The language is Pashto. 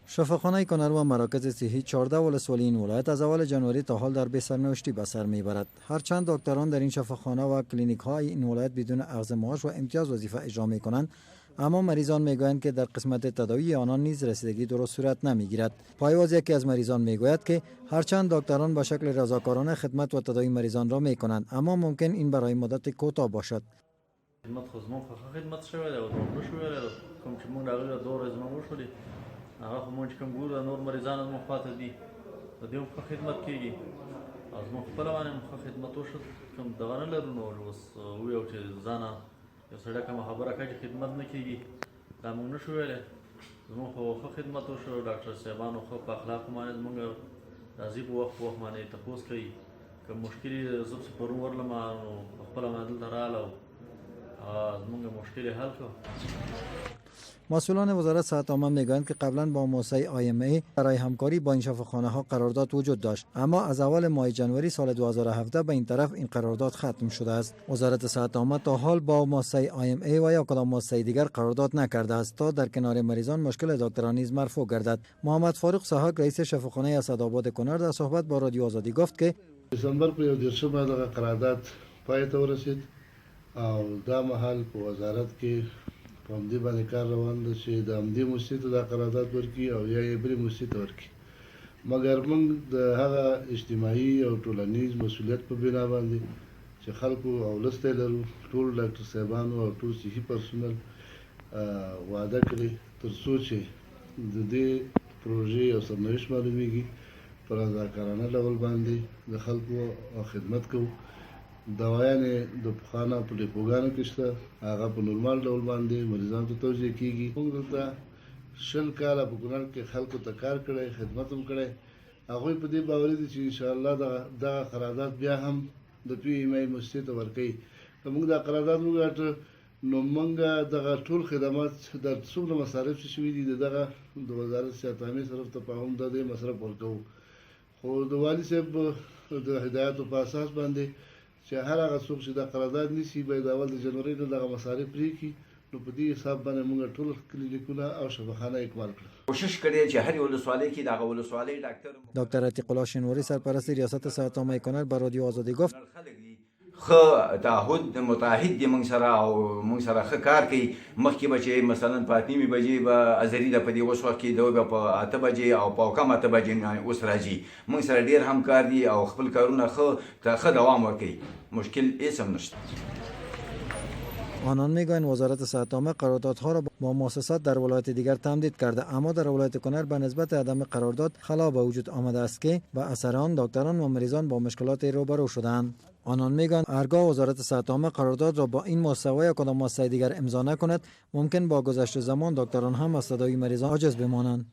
شفاخانه کنر و مراکز صحی 14 ولسوالی این ولایت از اول جنوری تا حال در بی‌سرنوشتی به سر میبرد. هرچند دکتران در این شفاخانه و کلینیک های این ولایت بدون اخذ معاش و امتیاز وظیفه اجرا می کنند، اما مریضان میگویند که در قسمت تداوی آنان نیز رسیدگی درست صورت نمیگیرد. پایواز یکی از مریضان میگوید که هرچند دکتران به شکل رضاکارانه خدمت و تداوی مریضان را میکنند، اما ممکن این برای مدت کوتاه باشد. خدمت خو زموږ خو ښه خدمت شوی دی او نور نشو ویلی. کوم چې موږ راغلي دوه ورځې موږ وشولې، هغه خو موږ چې کوم ګورو نور مریضان زموږ خواته دي، د دې هم ښه خدمت کېږي او زموږ خپله باندې هم ښه خدمت وشو. کوم دغه نه لرو، نو اوس ویو چې ځانه یو سړی کومه خبره کوي چې خدمت نه کېږي، دا موږ نشو ویلی. زموږ خو ښه خدمت وشو، ډاکټر صاحبانو ښه په اخلاقو باندې زموږ راځي، په وخت په وخت باندې تپوس کوي. که مشکل یې زه پسې پرون ورلم، نو په خپله باندې دلته راغله او زموږ مشکل یې حل کړ. مسئولان وزارت صحت عامه میگویند که قبلا با موسسه IMA برای همکاری با این شفاخانه ها قرارداد وجود داشت، اما از اول ماه جنوری سال 2017 به این طرف این قرارداد ختم شده است. وزارت صحت عامه تا حال با موسسه IMA و یا کدام موسسه دیگر قرارداد نکرده است تا در کنار مریضان مشکل دکتران نیز مرفوع گردد. محمد فاروق سحاک، رئیس شفاخانه اسدآباد کنر، در صحبت با رادیو آزادی گفت که دسمبر په 31مه دغه قرارداد پای ته ورسید او دا مهال په وزارت کې په همدې باندې کار روان ده چې د همدې موسسې ته دا قرارداد ورکړي او یا یې بلې موسسې ته ورکړي. مګر موږ د هغه اجتماعي او ټولنیز مسؤلیت په بنا باندې چې خلکو او ولس ته یې لرو، ټول ډاکټر صاحبانو او ټول صحي پرسونل وعده کړې تر څو چې د دې پروژې او سرنوشت معلومیږي، په رضاکارانه ډول باندې د خلکو خدمت کوو. دوايانې د پخوا په ډیپوګانو کې شته، هغه په نورمال ډول باندې مریضانو ته توزیع کیږي. موږ دلته 20 کاله په کونړ کې خلکو ته کار کړی، خدمت هم کړی. هغوی په دې باوري دي چې انشاءالله دغه قرارداد بیا هم د PMI موسسې ته ورکوي. که موږ دا قرارداد وګاټه، نو موږ دغه ټول خدمات، د څومره مصارف چې شوي دي، دغه د وزارت صحت عامې طرف ته په هم د دې مصرف ورکوو. خو د والي صاحب د هدایاتو په اساس باندې چې هر هغه څوک چې دا قرارداد نیسي، باید اول د جنورۍ نه دغه مصارف پرې کړي. نو په دې حساب باندې موږ ټول کلینیکونه او شفاخانه اکمال کړه. کوشش کړی چې هرې ولسوالۍ کې دغه ولسوالۍ ډاکټر دکتر عتیق الله شینواری، سرپرست ریاست صحت عامه کنر، به رادیو آزادی گفت: ښه تعهد متعهد دي موږ سره او موږ سره ښه کار کوي. مخکې به چې مثلا په 8:30 بجې به ازري ده، په دې اوس وخت کې دوی به په 8 بجې او په کم 8 بجې اوس راځي. موږ سره ډېر همکار دي او خپل کارونه ښه ته ښه دوام ورکوي، مشکل هېڅ هم نشته. آنان میگویند وزارت صحت عامه قراردادها را با مؤسسات در ولایت دیگر تمدید کرده، اما در ولایت کنر به نسبت عدم قرارداد خلا به وجود آمده است که به اثر آن دکتران و مریضان با مشکلات روبرو شدند. آنان میگویند هرگاه وزارت صحت عامه قرارداد را با این مؤسسه و یا کدام مؤسسه دیگر امضا نکند، ممکن با گذشت زمان دکتران هم از تداوی مریضان عاجز بمانند.